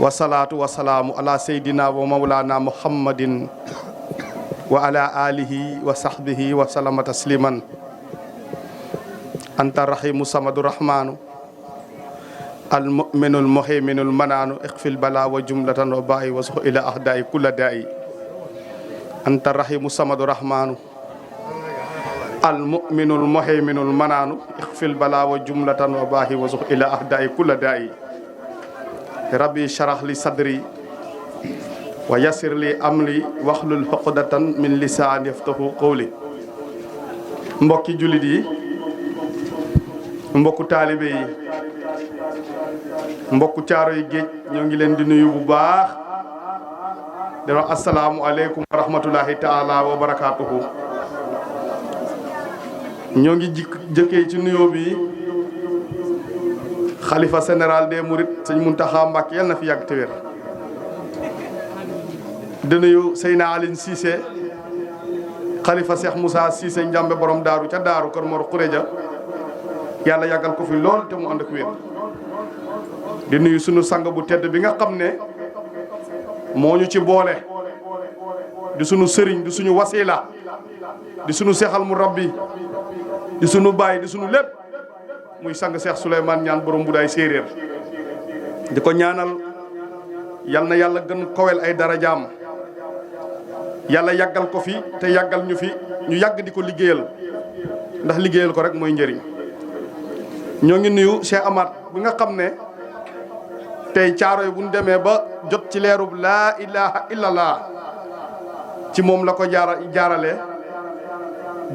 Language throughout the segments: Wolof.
wasalaatu wasalaamu ala seydina wa mawlana muhammadin wa ala alihi wa sahbihi wa salama tasliman anta rahimu samadu rahmanu almuminu almuhiminu almananu iqfil bala wa jumlatan wa ba'i wa suh ila ahdai kulla da'i anta rahimu samadu rahmanu almuminu almuhiminu almananu iqfil bala wa jumlatan wa ba'i wa suh ila ahdai kulla da'i rabbi sharah li sadri wa yassir li amri waxlul xoqdatan min lisaan yaftahu qawli. mbokki jullit yi, mbokku taalibe yi, mbokku Caaroy Géej, ñoo ngi leen di nuyu bu baax di wax asalaamu aleykum wa rahmatullahi taala wa barakaatuhu. ñoo ngi jëkkee ci nuyoo bi xalifa général des Mourides sëñ Muntaxa Mbàkke yal na fi yàgg te wér. di nuyu Seyna Aline Cissé xalifa Cheikh Moussa Cissé njàmbe borom daaru ca daaru kër Mor Xureja yàlla yàggal ko fi lool te mu ànd ak wér. di nuyu sunu sang bu tedd bi nga xam ne moo ñu ci boole di sunu sëriñ di suñu wasila di sunu seexal mu rabbi di sunu baay di sunu lépp muy sang Cheikh Souleymane ñaan borom bu daay séeréer di ko ñaanal yal na yàlla gën kowel ay darajaam yàlla yàggal ko fi te yàggal ñu fi ñu yàgg di ko liggéeyal ndax liggéeyal ko rek mooy njëriñ. ñoo ngi nuyu Cheikh Amath bi nga xam ne tey Caaroy bu ñu demee ba jot ci leerub laa ilaha illallah ci moom la ko jaarale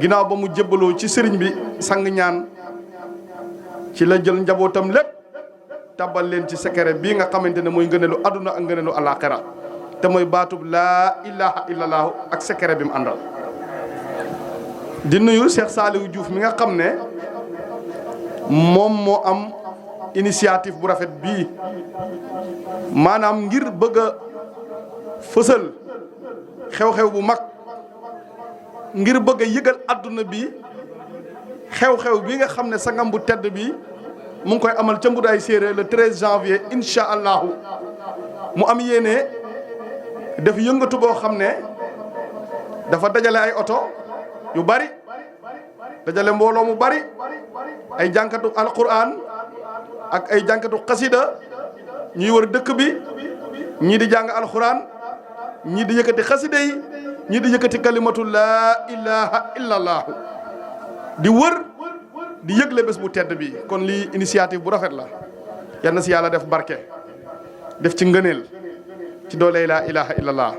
ginnaaw ba mu jébbaloo ci sëriñ bi sang ñaan ci la jël njabootam lépp tabal leen ci secret bii nga xamante ne mooy ngëneelu àdduna ak ngëneelu alaaxira te mooy baatub laa ilaha illallah ak secret bi mu àndal. di nuyu Cheikh Saliou Diouf mi nga xam ne moom moo am initiative bu rafet bii maanaam ngir bëgg a fësal xew-xew bu mag ngir bëgg a yëgal àdduna bi xew-xew bi nga xam ne sangam bu tedd bi mu ngi koy amal ca Mbudaay Séeréer le 13 janvier incha allahu mu am yéene def yëngatu boo xam ne dafa dajale ay oto yu bari dajale mbooloo mu bari ay jànkatu alquran ak ay jànkatu xasida ñuy wër dëkk bi ñii di jàng alquran ñii di yëkkati xasida yi ñii di yëkkati kalimatu laa ilaha illallah di wër di yëgle bés bu tedd bi. kon lii initiative bu rafet la yal na si yàlla def barke def ci ngëneel ci doole laa ilaha illallah.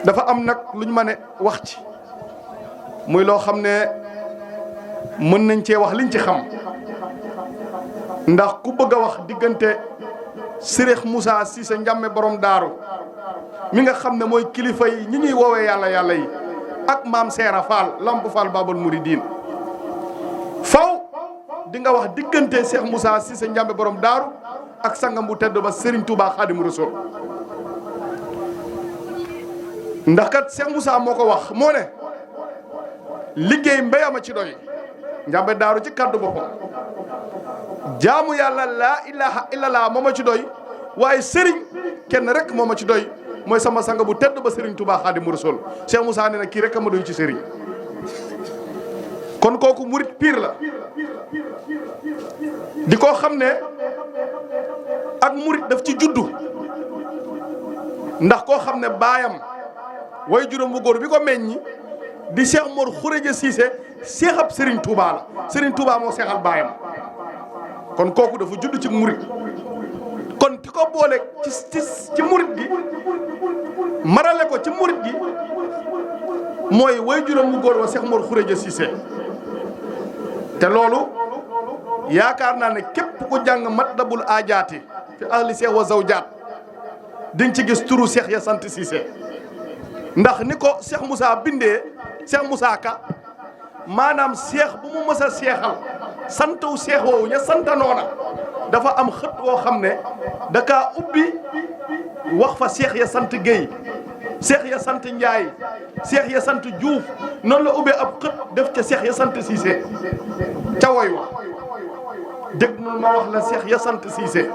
dafa am nag luñ mën a wax ci muy loo xam ne mën nañ cee wax liñ ci xam ndax ku bëgg a wax diggante Cheikh Moussa Cissé njàmme borom daaru mi nga xam ne mooy kilifa yi ñi ñuy woowee yàlla yàlla yi ak maam Seera Fall Lamp Fall Babal Mouridine faw di nga wax diggante Cheikh Moussa Cissé njàmbe borom daaru ak sangam bu tedd ba Serigne Touba Khadim Rassoul ndax kat Cheikh Moussa moo ko wax moo ne liggéey mbéyama ci doy njàmbe daaru ci kaddu boppam jaamu yàlla laa ilaha illallah moo ma ci doy waaye Serigne kenn rek moo ma ci doy mooy sama sang bu tedd ba Serigne Touba Khadim Rassoul Cheikh Moussa ne na kii rek a ma doy ci Serigne. kon kooku murit pire la di ko xam ne ak murit daf ci juddu ndax koo xam ne baayam way juróom bu góor bi ko meññi di Cheikh Mor Xureja Cissé seexab Serigne Touba la Serigne Touba moo seexal baayam kon kooku dafa judd ci murit kon ki ko boole ci murit gi marale ko ci murit gi mooy way juróom bu góor wa Cheikh Mor Xureja Cissé te loolu yaakaar naa ne képp ku jàng Matlabul Aajaati fi ahli Cheikh wa zawjaat di nga ci gis turu Cheikh ya sant Cissé ndax ni ko Cheikh Moussa bindee Cheikh Moussa Ka maanaam Cheikh bu mu mës a seexal santu Cheikh woowu ña santa noona dafa am xët woo xam ne da kaa ubbi wax fa Cheikh ya sant Guèye Cheikh ya sant Ndiaye Cheikh ya sant Diouf noonu la ubbee ab xët def ca Cheikh ya sant Cissé ca woy wa dégg nu ma wax la seex ya sant Cissé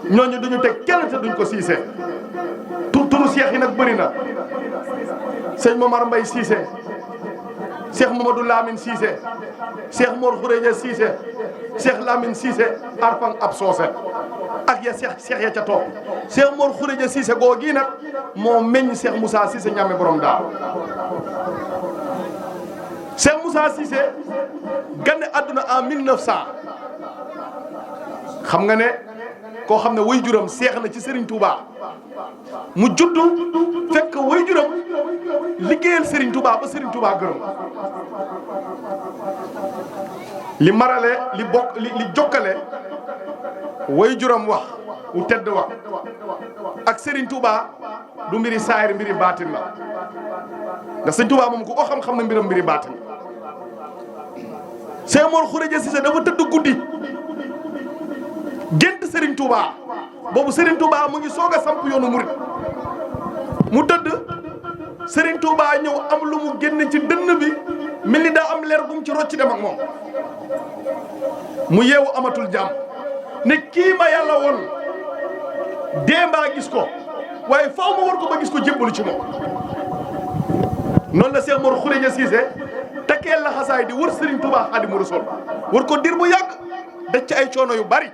ñooñu duñu teg kenn te duñ ko Cissé turu seex yi nag bëri na sëñ Momar Mbaye Cissé seex Mamadou Lamine Cissé seex Mor Khourédia Cissé seex Lamine Cissé arfang ab soose ak ya seex ya ca topp seex Mor Khourédia Cissé goo gii nag moo meññ seex Moussa Cissé ñame borom daal seex Moussa Cissé gane àdduna en 1900 xam nga ne koo xam ne way juram seex na ci Serigne Touba mu juddu fekk way juram liggéeyal Serigne Touba ba Serigne Touba gërëm li marale li bokk li jokkale way juram wax u tedd wax ak Serigne Touba du mbiri saayir mbiri baatin la ndax Serigne Touba moom ku ko xam-xam na mbiram mbiri baatin Cheikh Mor Khourédia Cissé dafa tëdd guddi gént Serigne Touba boobu Serigne Touba mu ngi soog a samp yoonu murit mu tëdd Serigne Touba ñëw am lu mu génn ci dënn bi mel ni daa am leer bu mu ci rocci dem ak moom mu yeewu amatul jàmm ne kii ma yàlla woon démbaa gis ko waaye faaw ma war ko ba gis ko jébbalu ci moom noonu la Cheikh Mor Khourédia Cissé takkee la xasaay di wër Serigne Touba Xaadimu Rasuul wër ko dir bu yàgg daj ci ay coono yu bari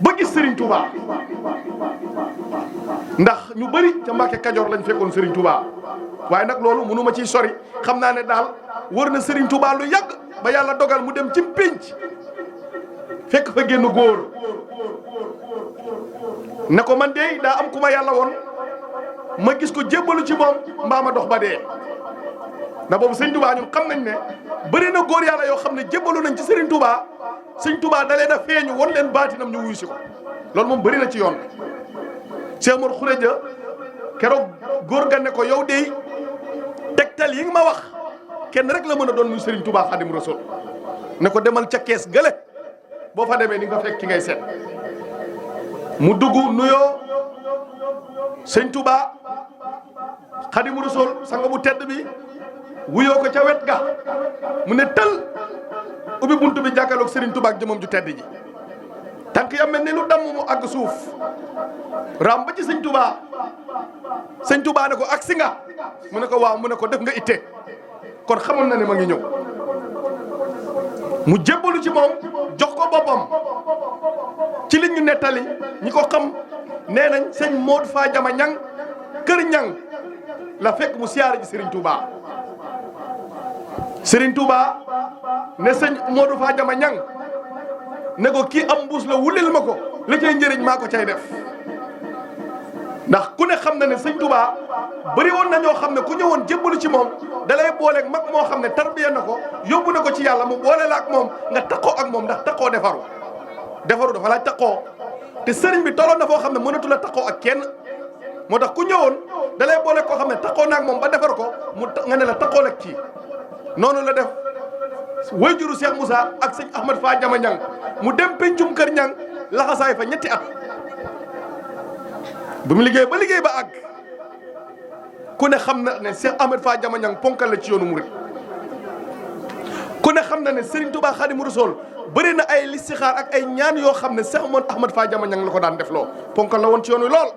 ba gis Serigne Touba ndax ñu bari ca Mbàkke Kajoor lañ fekkoon Serigne Touba waaye nag loolu mënu ma ciy sori xam naa ne daal wër na Serigne Touba lu yàgg ba yàlla dogal mu dem ci pénc fekk fa génn góor ne ko man de daa am ku ma yàlla woon ma gis ko jébbalu ci moom mbaa ma dox ba dee ndax boobu Serigne Touba ñun xam nañ ne bëri na góor yàlla yoo xam ne jébbalu nañ ci Serigne Touba Serigne Touba da leen a feeñu won leen baatinam ñu wuyu si ko loolu moom bëri na ci yoon Cheikh Mor Khourédia keroog góor ga ne ko yow de tegtal yi nga ma wax kenn rek la mën a doon muy Serigne Touba Xaadimu Rasuul ne ko demal ca kees gële boo fa demee ni nga fekk ki ngay seet mu dugg nuyoo Serigne Touba Xaadimu Rasuul sang bu tedd bi wuyoo ko ca wet ga mu ne tël ubbi buntu bi jàkkaarloog Serigne Touba ak jëmam ju tedd ji tànk ya mel ni lu damm mu àgg suuf raam ba ci Serigne Touba Serigne Touba ne ko agsi nga mu ne ko waaw mu ne ko def nga itte kon xamoon na ne ma ngi ñëw mu jébbalu ci moom jox ko boppam ci li ñu nettali ñi ko xam nee nañ sëñ Modou Fa Jama ñang kër ñang la fekk mu siyaare ji Serigne Touba Serigne Touba ne sëñ Modou Fa Jama ñang ne ko kii am mbuus la wulil ma ko la cay njëriñ maa ko cay def ndax ku ne xam na ne sëñ Touba bëri woon na ñoo xam ne ku ñëwoon jébbalu ci moom dalay booleeg mag moo xam ne tarbiya na ko yóbbu na ko ci yàlla mu boole la ak moom nga takkoo ak moom ndax takkoo defaru dafa laaj takkoo te sëriñ bi tolloon na foo xam ne mënatu la takkoo ak kenn moo tax ku ñëwoon dalay boole koo xam ne takkoo na ak moom ba defar ko mu nga ne la takkoo ak kii noonu la def wayjuru Cheikh Moussa ak sëñ Ahmad Fa Jama ñang mu dem pencum kër ñang laxasaay fa ñetti at bu mu liggéey ba àgg ku ne xam na ne Cheikh Ahmed Fa Jama ñang ponkal la ci yoonu murid ku ne xam na ne Serigne Touba Xaadimu Rasuul bëri na ay listixaar ak ay ñaan yoo xam ne Cheikh Ahmed Fa Jama ñang la ko daan def loo ponkal la woon ci yoonu lool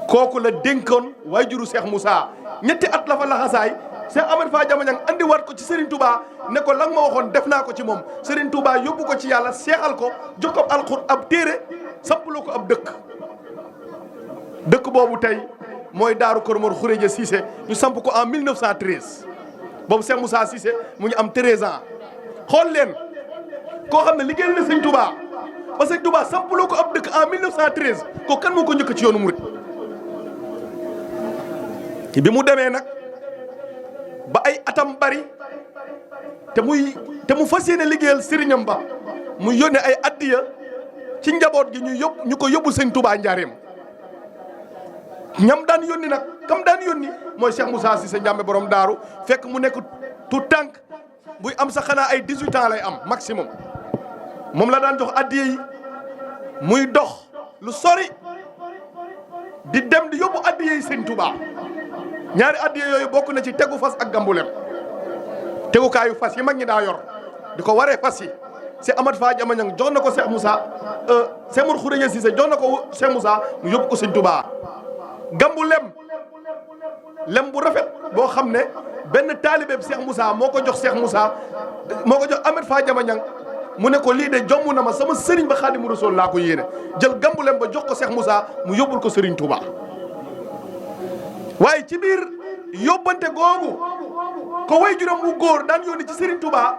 kooku la dénkoon waajuru Cheikh Moussa ñetti at la fa laxasaay Cheikh Ahmed Fa Jama ñang andiwaat ko ci Serigne Touba ne ko lan ma waxoon def naa ko ci moom Serigne Touba yóbbu ko ci yàlla seexal ko jox ko alxur ab téere sappaloo ko ab dëkk boobu tey mooy daaru Kër Mor Khourédia Cissé ñu samp ko en 1913 boobu Cheikh Moussa Cissé mu ngi am 13 ans xool leen koo xam ne liggéeyal na sëñ Touba ba sëñ Touba sampaloo ko ab dëkk en 1913 ko kan moo ko njëkk ci yoonu murit bi mu demee nag ba ay atam bari te mu fas yéene liggéeyal sëriñam ba mu yónnee ay addiya ci njaboot gi ñu ko yóbbul sëñ Touba njaareem ñam daan yónni nag kam daan yónni mooy Cheikh Moussa Cissé Ndiamé borom daaru fekk mu nekk tout tànk buy am sa xanaa ay 18 ans lay am maximum moom la daan jox addiya yi muy dox lu sori di dem di yóbbu addiya yi sëñ Touba ñaari addiya yooyu bokk na ci tegu fas ak gambulem tegukaayu fas yi mag ñi daa yor di ko waree fas yi Cheikh Ahmad Fa Jama Ñang jox na ko Cheikh Moussa Cheikh Mor Khourédia Cissé jox na ko Cheikh Moussa mu yóbbu ko Sëñ Touba gambu lem bu rafet boo xam ne benn taalibeeb Cheikh Moussa moo ko jox Cheikh Moussa moo ko jox Ahmad Fa Jama Ñang mu ne ko lii de jomb na ma sama sëriñ ba Xaadimu Rasuul laa ko yéene jël gambu lem ba jox ko Cheikh Moussa mu yóbbul ko Sëriñ Touba waaye ci biir yóbbante googu ko way juróom wu góor daan yónni ci Sëriñ Touba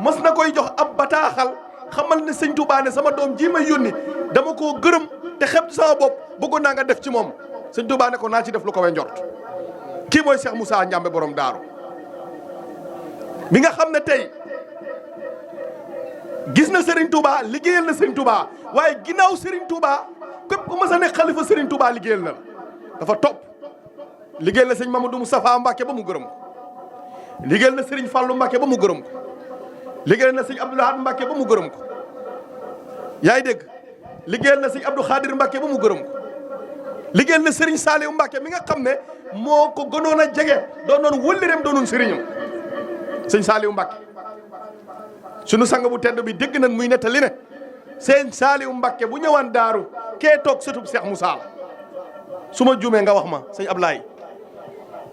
mës na koy jox ab bataaxal xamal ne Sëñ Touba ne sama doom ji may yónni dama koo gërëm te xeeb sama bopp bëggoon naa nga def ci moom Sëñ Touba ne ko naa ci def lu ko we njort kii mooy Cheikh Moussa Ndiambe borom daaru bi nga xam ne tey gis na Serigne Touba liggéeyal na Serigne Touba waaye ginnaaw Serigne Touba képp ku mës a nekk xalifa Serigne Touba liggéeyal na la dafa topp liggéeyal na sëñ Mamadou Moustapha Mbacke ba mu gërëm ko liggéeyal na Serigne Fallou Mbacke ba mu gërëm ko liggéeyal na sëñ Abdou Lahad Mbacke ba mu gërëm ko yaa ngi dégg liggéeyal na sëñ Abdou Khadir Mbacke ba mu gërëm ko liggéeyal na Serigne Saliou Mbacke mi nga xam ne moo ko gënoon a jege doonoon wëllëreem doonoon sëriñam sëñ Saliou Mbacke sunu sang bu tedd bi dégg nañ muy nettali ne sëñ Saliou Mbacke bu ñëwaan daaru kee toog sëtub Cheikh Moussa su ma juumee nga wax ma sëñ Ablaye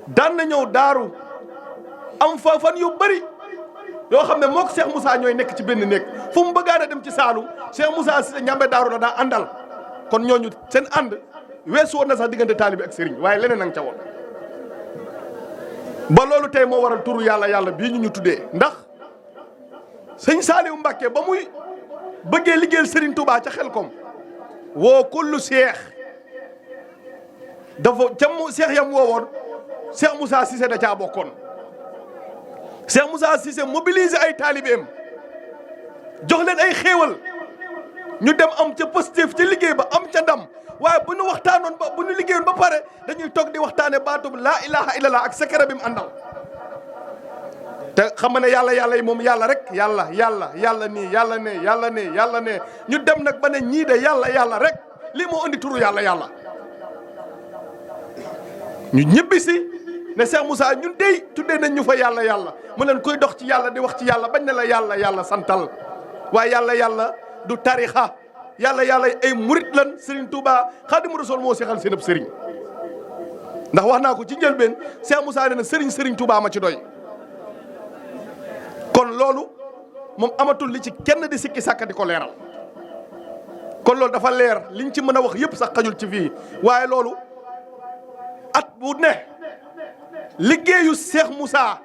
daan na ñëw daaru am fa fan yu bëri yoo xam ne mook Cheikh Moussa ñooy nekk ci benn néeg fu mu bëggaan a dem ci Saalum Cheikh Moussa si Ndiambe daaru la daa àndal kon ñooñu seen ànd weesu woon na sax diggante taalibi ak sëriñ waaye leneen nang ca woon ba loolu tey moo waral turu yàlla bii ñu tuddee ndax sëñ Saliou Mbacke ba muy bëggee liggéeyal Serigne Touba ca Xelkom woo kullu seex dafa ca seex yam woowoon Cheikh Moussa Cissé da caa bokkoon Cheikh Moussa Cissé mobiliser ay taalibeem jox leen ay xéewal ñu dem am ca positif ca liggéey ba am ca ndam waaye bu ñu waxtaanoon ba bu ñu liggéeyoon ba pare dañuy toog di waxtaane baatub laa ilaha illallah ak secret bi mu àndal te xam nga ne yàlla yi moom yàlla rek yàlla nii yàlla ne ñu dem nag ba ne ñii de yàlla rek lii moo indi turu yàlla ñu ñibbi si ne Cheikh Moussa ñun dey tuddee nañ ñu fa yàlla mu leen koy dox ci yàlla di wax ci yàlla bañ ne la yàlla santal waaye yàlla du tarixa yàlla ay murit lan Serigne Touba Xaadimu Rasuul moo seexal seen ab Serigne ndax wax naa ko ci njëlbeen Cheikh Moussa ne na Serigne Touba ma ci doy kon loolu moom amatul li ci kenn di sikki sàkka di ko leeral kon loolu dafa leer liñ ci mën a wax yëpp sax xajul ci fii waaye loolu at bu ne liggéeyu Cheikh Moussa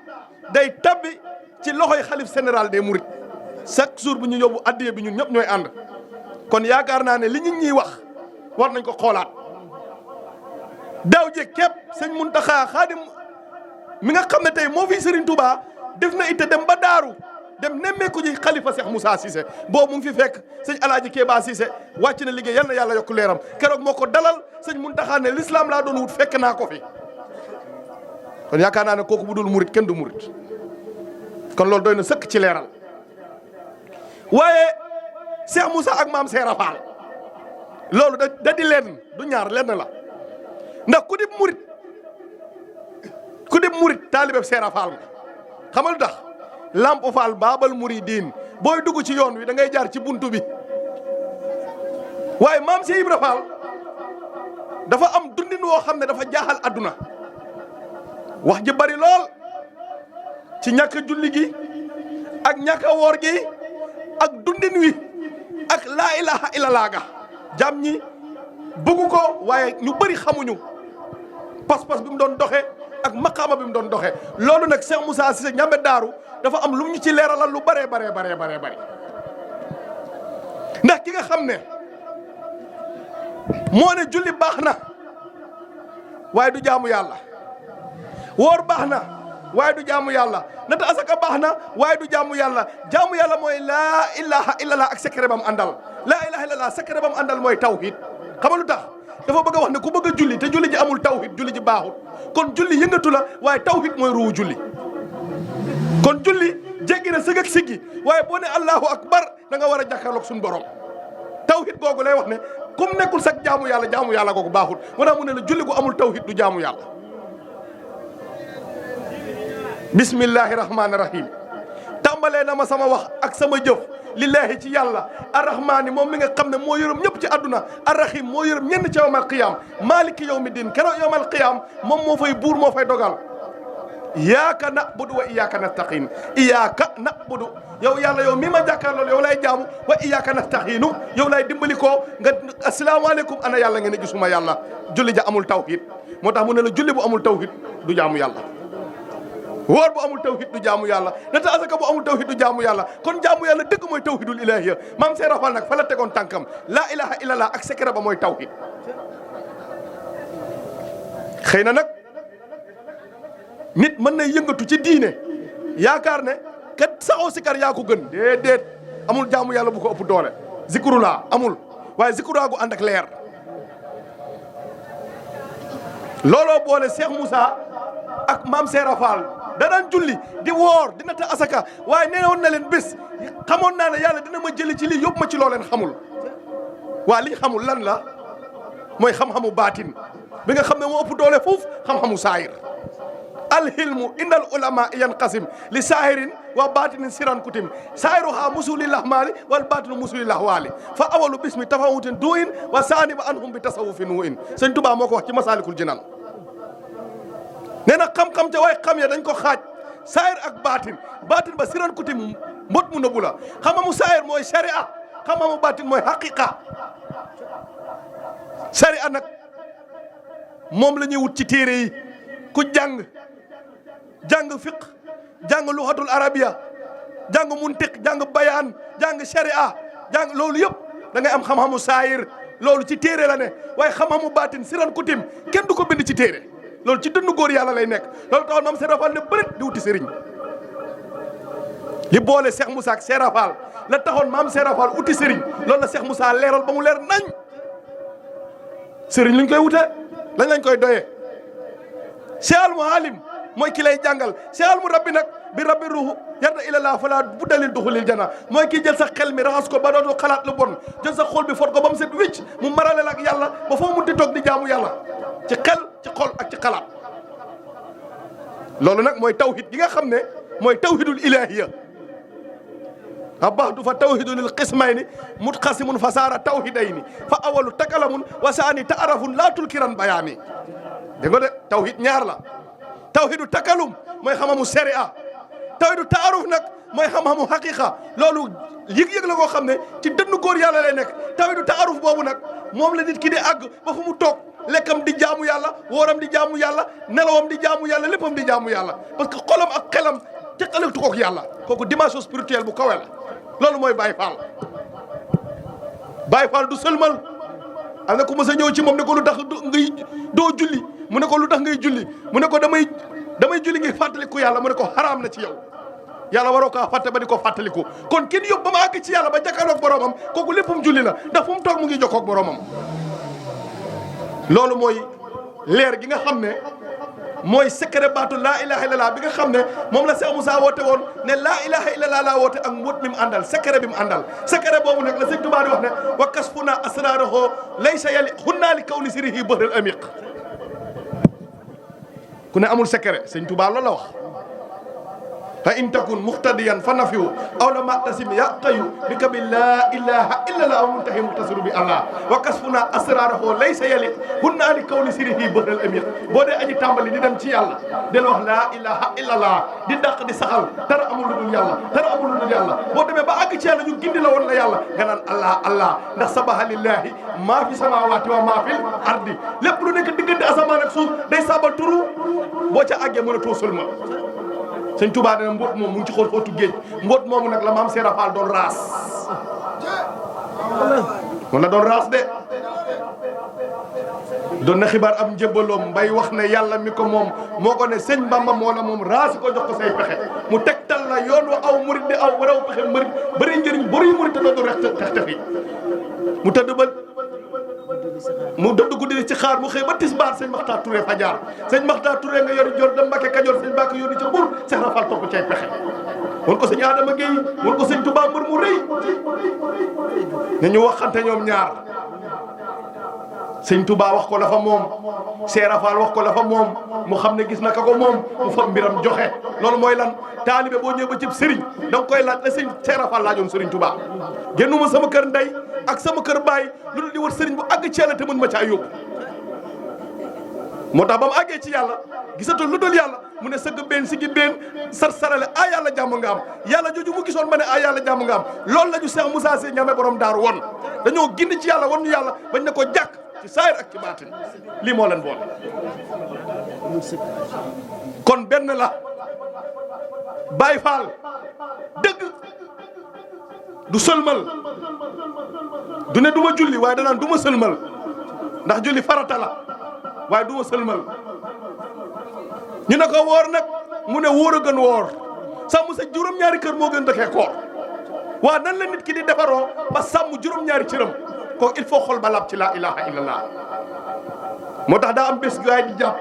day tabbi ci loxoy xalif général des mourides chaque jour bu ñu yóbbu addiya bi ñun ñëpp ñooy ànd kon yaakaar naa ne li ñu ñuy wax war nañ ko xoolaat daaw jéeg képp sëñ Muntaxa Xaadim mi nga xam ne tey moo fi Serigne Touba def na itte dem ba daaru dem nemmeeku ji xalifa Cheikh Moussa Cissé boobu mu ngi fi fekk sëñ Alaaji Kéba Cissé wàcc na liggéey yal na yàlla yokk leeram keroog moo ko dalal sëñ Muntaxa ne l'islam laa doon wut fekk naa ko fi kon yaakaar naa ne kooku bu dul murit kenn du murit kon loolu doy na sëkk ci leeral waaye Cheikh Moussa ak maam Seera Fall loolu da di lenn du ñaar lenn la ndax ku dib murit taalibe Seera Fall nga xamal tax Lamp Fall Baabal Muridiin booy dugg ci yoon wi da ngay jaar ci buntu bi waaye maam Cheikh Ibra Fall dafa am dundin woo xam ne dafa jaaxal adduna wax ji bari lool ci ñàkk julli gi ak ñàkk woor gi ak dundin wi ak laa ilaha illallah ga jàmm ñi bëggu ko waaye ñu bëri xamuñu pas-pas bi mu doon doxe ak maqaama bi mu doon doxe loolu nag Cheikh Moussa Cissé Ndiambe daaru dafa am lu ñu ci leeralal lu bare ndax ki nga xam ne moo ne julli baax na waaye du jaamu yàlla woor baax na waaye du jaamu yàlla nata asaka baax na waaye du jaamu yàlla mooy laa ilaha illallah ak secret bam àndal laa ilaha illallah secret bam àndal mooy tawhid xam nga lu tax dafa bëgg a wax ne ku bëgg a julli te julli ji amul tawhid julli ji baaxul kon julli yëngatu la waaye tawhid mooy ruuwu julli kon julli jéggi na sëg ak siggi waaye boo ne allahu akbar da nga war a jàkkaarloog suñu borom tawhid googu lay wax ne comme nekkul sax jaamu yàlla googu baaxul moo tax mu ne la julli gu amul tawhid du jaamu yàlla bismillahi rahmaani rahim tàmbalee na ma sama wax ak sama jëf lillahi ci yàlla arrahmaani moom mi nga xam ne moo yërëm ñëpp ci àdduna arrahim moo yërëm ñenn ci yawmal qiyaam maliki yawmi din keroog yawmal qiyaam moom moo fay buur moo fay dogal iyaaka na'budu wa iyaaka nastaqiin iyaaka na'budu yow yàlla yow mi ma jàkkaarlool yow lay jaamu wa iyaaka nastaqiinu yow lay dimbali ko nga asalaamaaleykum ana yàlla ngeen ne gisuma yàlla julli ja amul tawhid moo tax mu ne la julli bu amul tawhid du jaamu yàlla woor bu amul tawhid du jaamu yàlla nata asaka bu amul tawhid du jaamu yàlla kon jaamu yàlla dëgg mooy tawhidul ilaahiya maam see rafal nag fa la tegoon tànkam laa ilaha illallah ak secret ba mooy tawhid xëy na nag nit mën na yëngatu ci diine yaakaar ne kat saxoo sikar yaa ko gën déedéet amul jaamu yàlla bu ko ëpp doole zikrullah amul waaye zikrullah gu ànd ak leer looloo boole Cheikh Moussa ak maam Seera Fall da daan julli di woor dina ta asaka waaye nee woon na leen bés xamoon naa ne yàlla dina ma jëli ci lii yóbbu ma ci loo leen xamul waa liñ xamul lan la mooy xam-xamu baatin bi nga xam ne moo ëpp doole foofu xam-xamu saayir alhilmu indal ulama yanqasim li saahirin wa batinin siran kutim saahiruha musulillah maali wal batinu musulillah waali fa awalu bismi tafawutin duin wa saani ba anhum bi tasawufin wu in sëñ Tuubaa moo ko wax ci masaalikul jinaan nee na xam-xam ca waaye xam ya dañ ko xaaj saahir ak baatin ba siran kutim mbot mu nëbbu la xam-xamu saahir mooy sharia xam-xamu baatin mooy haqiqa sharia nag moom la ñuy wut ci téere yi ku jàng fiq jàng luxatul arabiya jàng muntiq jàng bayaan jàng sharia jàng loolu yëpp da ngay am xam-xamu saayir loolu ci téere la ne waaye xam-xamu baatin siran kutim kenn du ko bind ci téere loolu ci dënnu góor yàlla lay nekk loolu taxoon maam Seera Fall ne bërit di wuti sëriñ li boole Cheikh Moussa ak Seera Fall la taxoon maam Seera Fall uti sëriñ loolu la Cheikh Moussa leeral ba mu leer nañ sëriñ luñ koy wute lañ koy doyee Cheikh al Muallim mooy ki lay jàngal Cheikh al Murabbi nag bi rabbi ruuhu yarda ilallah fala buddalil duxulil jana mooy kii jël sa xel mi raxas ko ba dootul xalaat lu bon jël sa xol bi fot ko ba mu set wicc mu maraleel ak yàlla ba foo munti toog di jaamu yàlla ci xel ci xol ak ci xalaat loolu nag mooy tawhid gi nga xam ne mooy tawhidul ilahiya abahdu fa tawhidu lil qismayni mutqasimun fa saara tawhidayni fa awalu takalamun wa saani taarafun laa tulkiran bayaani dégg nga de tawhid ñaar la tawhidu takalum mooy xam-xamu sharia tawhidu taaruf nag mooy xam-xamu haqiqa loolu yëg-yëg la koo xam ne ci dënnu góor yàlla lay nekk tawhidu taaruf boobu nag moom la nit ki di àgg ba fu mu toog lekkam di jaamu yàlla wóoram di jaamu yàlla nelawam di jaamu yàlla léppam di jaamu yàlla parce que xolam ak xelam teqalatu kook yàlla kooku dimension spirituelle bu kawe la loolu mooy Baye Fall Baye Fall du sëlmal am na ku mës a ñëw ci moom ne ko lu tax ngay doo julli mu ne ko lu tax ngay julli mu ne ko damay julli ngi fàttaliku yàlla mu ne ko xaraam na ci yow yàlla waroo kaa fàtte ba di ko fàttaliku kon kenn yóbbu ba ma àgg ci yàlla ba jàkkaarloog boromam kooku léppam julli la ndax fu mu toog mu ngi jokkoog boromam loolu mooy leer gi nga xam ne mooy secret baatu laa ilaha illallah bi nga xam ne moom la Cheikh Moussa woote woon ne laa ilaha illallah laa woote ak mbóot mi mu àndal secret bi mu àndal secret boobu nag la sëñ Tuubaa di wax ne wa kasfuna asrarahu laysa yali xunnaa li kawni sirihi bahril amiq ku ne amul secret sëñ Tuubaa loolu la wax fa in takun muhtadiyan fa nafiu aw la matasim yaqayu bi kabi laa ilaha illallah wa muntahi muhtasiru bi allah wa kasfuna asrarahu laysa yali hunna li kawli sirihi bahril amiq boo dee aji tàmbali di dem ci yàlla del wax laa ilaha illallah di dàq di saxal dara amul lu dul yàlla dara amul lu dul yàlla boo demee ba àgg ci yàlla ñu gindi la woon la yàlla nga naan allah allah ndax sabaha lillahi maa fi samawati wa maa fil ardi lépp lu nekk diggante asamaan ak suuf day sabal turu boo ca àggee mën a toosul ma sëñ Touba dana mbóot moom mu ngi ci xool xóotu géej mbóot moomu nag la maam Seera Fall doon raas moom la doon raas de doon na xibaar am njëbbaloom mbay wax ne yàlla mi ko moom moo ko ne sëñ Bamba moo la moom raasi ko jox ko say pexe mu tegtal la yoon wa aw murit di aw waraw pexe murit bëri njëriñ bëri murit te doodu rex tex texi mu tëdd ba mu dëdd guddi ci xaar mu xëy ba tisbaar sëñ Maxtaar Touré fa jaar sëñ Maxtaar Touré nga yor jor da Mbàkke Kajoor sëñ Mbàkke yónni ca Mbuur Seex Rafal topp cay pexe won ko sëñ Adama Gueye won ko sëñ Touba mbër mu rëy ne ñu waxante ñoom ñaar sëñ Touba wax ko la fa moom Seera Faal wax ko la fa moom mu xam ne gis na ka ko moom mu fa mbiram joxe loolu mooy lan taalibe boo ñëwee ba cib sëriñ da nga koy laaj la sëñ Seera Faal laajoon sëriñ Touba génnuma sama kër ndey ak sama kër baay lu dul di wër sëriñ bu àgg ci yàlla te mën ma caa yóbbu moo tax ba mu àggee ci yàlla gisatul lu dul yàlla mu ne sëgg benn sigi benn sarale a yàlla jàmm nga am yàlla jooju mu gisoon ba ne a yàlla jàmm nga am loolu la ñu Cheikh Moussa Sy Ndiamé borom daaru won dañoo gindi ci yàlla won ñu yàlla bañ ne ko jàkk ci saayir ak ci baatin lii moo leen boole kon benn la Baay Faal dëgg du sëlmal du ne du ma julli waaye danaan du ma sëlmal ndax julli farata la waaye du ma sëlmal ñu ne ko woor nag mu ne wóor a gën woor sàmm sa juróom-ñaari kër moo gën dëkkee koor waa nan la nit ki di defaroo ba sàmm juróom-ñaari cëram ko il faut xol ba laab ci laa ilaha illallah moo tax daa am bés gaay di jàpp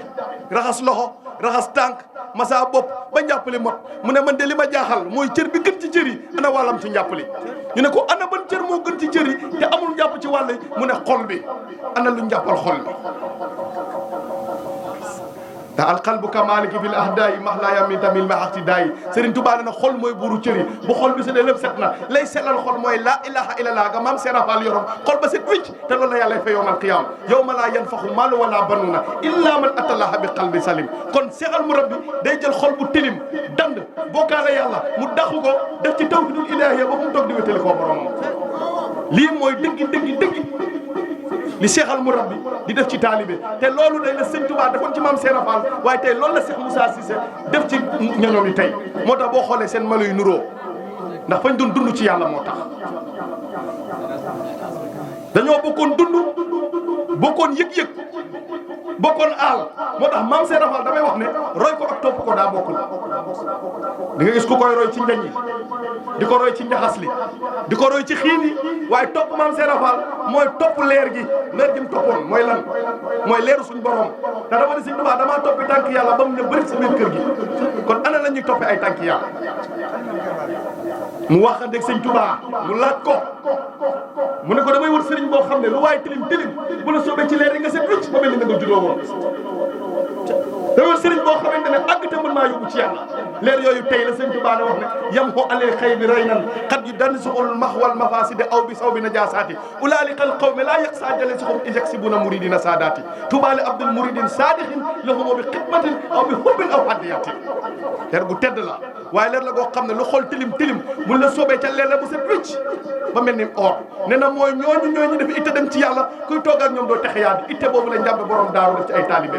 raxas loxo raxas tànk masa bopp ba njàppali mot mu ne man de li ma jaaxal mooy cër bi gën ci cër yi ana wàllam ci njàppali ñu ne ko ana ban cër moo gën ci cër yi te amul njàpp ci wàll yi mu ne xol bi ana lu njàppal xol bi te alqalbu ka maliki fil ahdaayi max laa yamin tamil ma axti daayi Serigne Touba na xol mooy buuru cër yi bu xol bi setee lépp set na lay selal xol mooy laa ilaha illallah ga maam Seera Faal yoroon xol ba set wicc te loolu la yàlla fa yowmal qiyaam yawma laa yanfaxu maalu wala banuuna illa man atallaha bi qalbi salim kon seexal mu rabbi day jël xol bu tilim dand bokkaale yàlla mu daxu ko def ci tawhidul ilahiyya ba fu mu toog di wétali koo boromam lii mooy dëggi li Cheikh al Murabbi di def ci taalibe te loolu day la sëñ Touba defoon ci maam Seera Faal waaye tey loolu la Cheikh Moussa Cissé def ci ñoñoom yi tey moo tax boo xoolee seen malo yu nuroo ndax fañ doon dund ci yàlla moo tax dañoo bokkoon dund bokkoon yëg-yëg bokkoon aal moo tax maam Seera Faal damay wax ne roy ko ak topp ko daa bokkul di nga gis ku koy roy ci njañ yi di ko roy ci njaxas li di ko roy ci xiin yi waaye topp maam Seera Faal mooy topp leer gi mu toppoon mooy lan mooy leeru suñ borom te dama ne Sëñ Tuubaa damaa toppi tànk yàlla ba mu ne bëri sa biir kër gi kon ana la ñuy toppee ay tànk yàlla mu waxanteeg Sëñ Tuubaa mu laaj ko mu ne ko damay wut sëriñ boo xam ne lu waaye tilim bu la soobee ci leer yi nga set wicc ba mel ni nga nga juddoo woon damay wut sëriñ boo xamante ne àgg te mën maa yóbbu ci yàlla leer yooyu tey la Sëñ Tuubaa wax ne yam ko alee xëy bi rey nan xat yu dan suxul max wal mafaside aw bi saw bi na jaasaati ulaalikal qawmi laa yaq saa jale suxum ijek si buna muridina saadaati tubaali abdul muridin saadixin lahumoo bi xidmatin aw bi xubbin aw haddiyatin leer gu tedd la waaye leer la goo xam ne lu xol tilim mun la soobee ca leer la bu set wicc ba mel ni or nee na mooy ñooñu def itte dem ci yàlla kuy toog ak ñoom doo texe yaa di itte boobu la njàmbe borom daaru def ci ay taalibe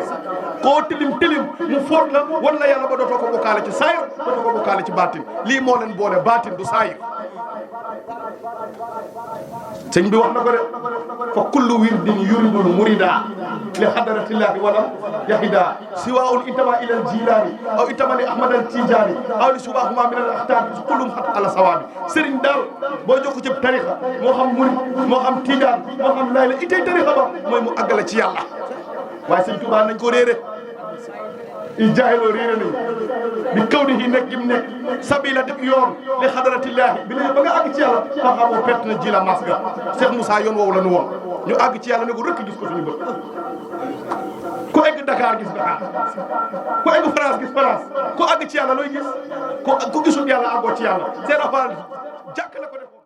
koo tilim mu fóot la wan la yàlla ba dootoo ko bokkaale ci saayir dootoo ko bokkaale ci baatin lii moo leen boole baatin du saayir sëñ bi wax na ko de fa kullu wirdin yuridul murida li hadratillahi wala yahida siwaun intama ila al jilani aw intama li ahmad al tijani aw li subahuma min al akhtar kullum hat ala sawabi sëriñ daal boo jokk ci tarixa moo xam murid moo xam tijaan moo xam lay la itay tarixa ba mooy mu àggale ci yàlla waaye sëñ Tuubaa nañ ko réere i jaahiloo réere nañ bi kaw di yi nekk gi mu nekk sabila def yoon li hadratillahi bi ne ba nga àgg ci yàlla xam-xamoo perte na ji la mas ga Cheikh Moussa yoon woowu la nu woon ñu àgg ci yàlla ne ko rëkk gis ko suñu bët ku egg Dakar gis Dakar ku egg France gis France ku àgg ci yàlla looy gis ku gisul yàlla àggoo ci yàlla seen affaire jàkk la ko def